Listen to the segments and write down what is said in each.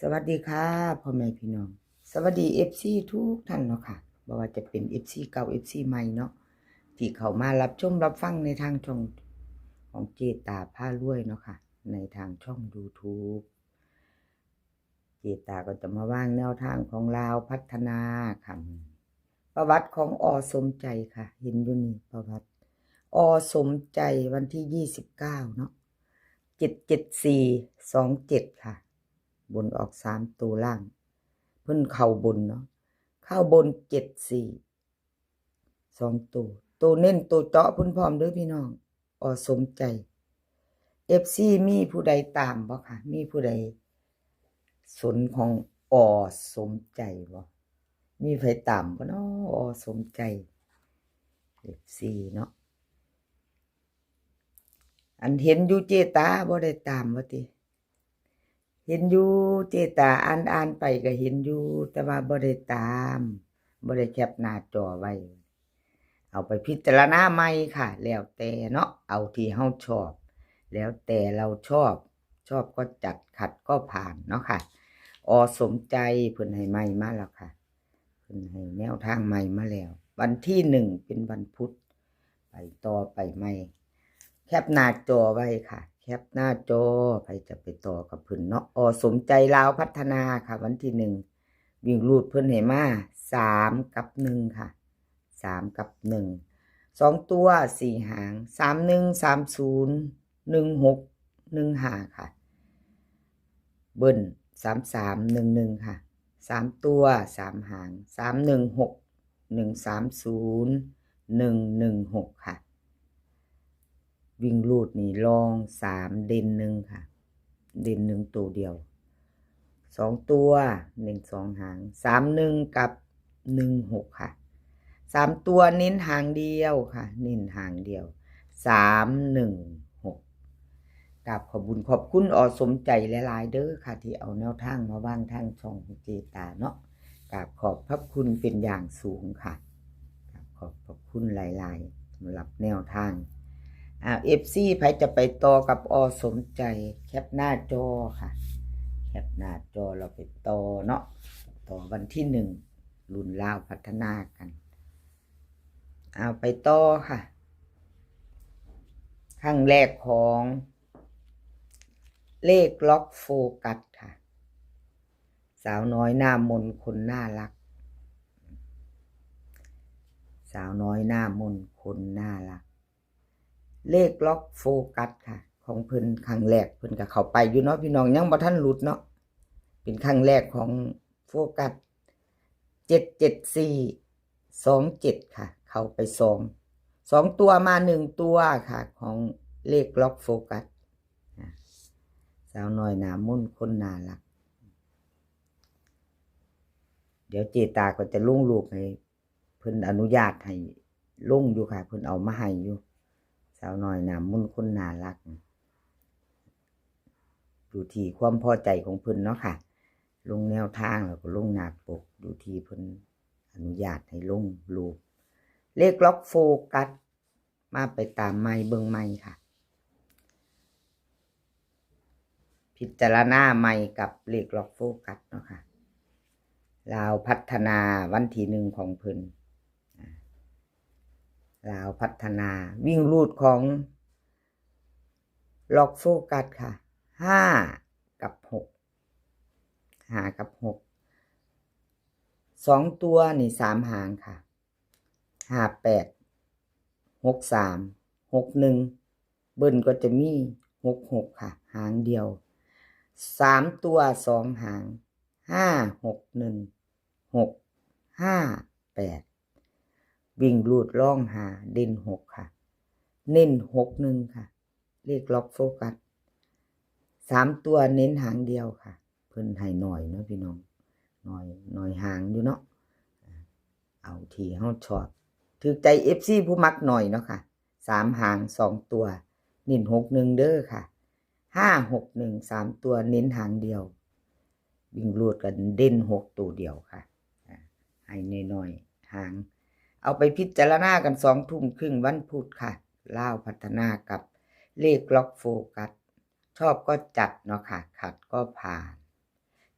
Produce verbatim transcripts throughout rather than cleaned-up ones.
สวัสดีค่ะ พ่อแม่พี่น้อง สวัสดี เอฟซี ทุกท่านเนาะค่ะ บ่ว่าจะเป็น เอฟซี เก่า เอฟซี ใหม่เนาะ ที่เข้ามารับชมรับฟังในทางช่องของเจตาพารวยเนาะค่ะ ในทางช่อง YouTube เจตาก็จะมาว่างแนวทางของลาวพัฒนาค่ะ ประวัติของอ.สมใจค่ะ เห็นอยู่นี่ประวัติ อ.สมใจวันที่ยี่สิบเก้าเนาะ เจ็ดเจ็ดสี่ สองเจ็ดค่ะ บนออกสามตัวล่าง เพิ่นเข้าบนเนาะ เข้าบนเจ็ดสี่ สองตัว ตัวเน้นตัวเจาะเพิ่นพร้อมเด้อพี่น้อง อ.สมใจ เอฟซี มีผู้ใดตามบ่คะ มีผู้ใดสนของ อ.สมใจบ่ มีไผตามบ่เนาะ อ.สมใจ เอฟซี เนาะ อันเห็นอยู่เจตาบ่ได้ตามว่าติ เห็นอยู่เจตาอ่านอ่านไปก็เห็นอยู่ แต่ว่าบ่ได้ตาม บ่ได้แคปหน้าจอไว้ เอาไปพิจารณาใหม่ค่ะ แล้วแต่เนาะ เอาที่เฮาชอบ แล้วแต่เราชอบ ชอบก็จัด ขัดก็ผ่านเนาะค่ะ อ.สมใจเพิ่นให้ใหม่มาแล้วค่ะ เพิ่นให้แนวทางใหม่มาแล้ว วันที่หนึ่งเป็นวันพุธ ไปต่อไปใหม่ แคปหน้าจอไว้ค่ะ แคปหน้าจอ ไผจะไปต่อกับเพิ่นเนาะ อ.สมใจลาวพัฒนาค่ะ วันที่หนึ่ง วิ่งรูดเพิ่นให้มา สามกับหนึ่งค่ะ สามกับหนึ่ง สองตัวสี่หาง สามหนึ่ง สามศูนย์ หนึ่งหก หนึ่งห้าค่ะ เบิ้ล สามสาม หนึ่งหนึ่งค่ะ สามตัวสามหาง สามหนึ่งหก หนึ่งสามศูนย์ หนึ่งหนึ่งหกค่ะ วิ่งรูดนี่รองสาม เด่นหนึ่งค่ะ เด่นหนึ่งตัวเดียว สองตัวเน้นสองหาง สามหนึ่ง กับ หนึ่งหกค่ะ สามตัวเน้นหางเดียวค่ะ เน้นหางเดียว สามหนึ่งหก กราบขอบบุญขอบคุณ อ.สมใจหลายๆเด้อค่ะ ที่เอาแนวทางมาว่างทางช่องของเจตาเนาะ กราบขอบพระคุณเป็นอย่างสูงค่ะ กราบขอบพระคุณหลายๆสำหรับแนวทาง อ่า เอฟซี ไผจะไปต่อกับ อ.สมใจ แคปหน้าจอค่ะ แคปหน้าจอเราไปต่อเนาะ ต่อวันที่หนึ่ง รุ่นลาวพัฒนากัน เอาไปต่อค่ะ ครั้งแรกของเลขล็อกโฟกัสค่ะ สาวน้อยหน้ามนคนน่ารัก สาวน้อยหน้ามนคนน่ารัก เลขล็อกโฟกัสค่ะ ของเพิ่นครั้งแรกเพิ่นก็เข้าไปอยู่เนาะพี่น้อง ยังบ่ทันหลุดเนาะ เป็นครั้งแรกของโฟกัส เจ็ดเจ็ดสี่ สองเจ็ดค่ะ เข้าไปสอง สองตัวมาหนึ่งตัวค่ะ ของเลขล็อกโฟกัส อ่ะ สาวน้อยหน้ามนคนน่ารัก เดี๋ยวเจตาก็จะลงรูปให้ เพิ่นอนุญาตให้ลงอยู่ค่ะ เพิ่นเอามาให้อยู่ สาวน้อยหน้ามนคนน่ารัก อยู่ที่ความพอใจของเพิ่นเนาะค่ะ ลงแนวทางแล้วก็ลงหน้าปก อยู่ที่เพิ่นอนุญาตให้ลงรูป เลขล็อกโฟกัส มาไปตามใหม่เบิ่งใหม่ค่ะ พิจารณาใหม่กับเลขล็อกโฟกัสเนาะค่ะ ลาวพัฒนาวันที่หนึ่งของเพิ่น อ่า ลาวพัฒนาวิ่งรูดของล็อกโฟกัสค่ะ ห้า กับ หก ห้า กับ หก สองตัวนี่สามหางค่ะ ห้าแปด หกสาม หกหนึ่ง เบิ้ลก็จะมี หกหกค่ะ หางเดียว สามตัวสองหาง ห้าหกหนึ่ง หกห้าแปด วิ่งรูดรองห้า เด่นหกค่ะ เน้นหกหนึ่งค่ะ เลขล็อกโฟกัส สามตัวเน้นหางเดียวค่ะ เพิ่นให้หน่อยเนาะพี่น้อง หน่อย หน่อยหางอยู่เนาะ เอาที่เฮาชอบ ถือใจ เอฟซี ผู้มักหน่อยเนาะค่ะ สามหางสองตัว เน้นหกหนึ่งเด้อค่ะ ห้าหกหนึ่ง สามตัวเน้นหางเดียว วิ่งรูดกันเด่นหกตัวเดียวค่ะ อ่า ให้น้อยๆหาง เอาไปพิจารณากันสองทุ่มครึ่งวันพุธค่ะ ลาวพัฒนากับเลขล็อกโฟกัส ชอบก็จัดเนาะค่ะ ขัดก็ผ่าน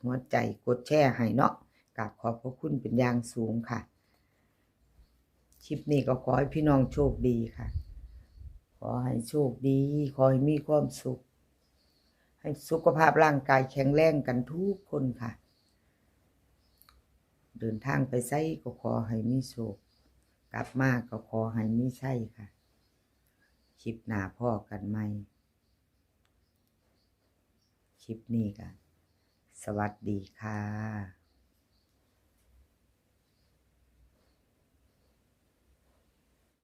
หัวใจ กดแชร์ให้เนาะ กราบขอบพระคุณเป็นอย่างสูงค่ะ คลิปนี้ก็ขอให้พี่น้องโชคดีค่ะ ขอให้โชคดี ขอให้มีความสุข ให้สุขภาพร่างกายแข็งแรงกันทุกคนค่ะ เดินทางไปไสก็ขอให้มีโชค กลับมาก็ขอให้มีชัยค่ะ คลิปหน้าพ้อกันใหม่ คลิปนี้ก็ สวัสดีค่ะ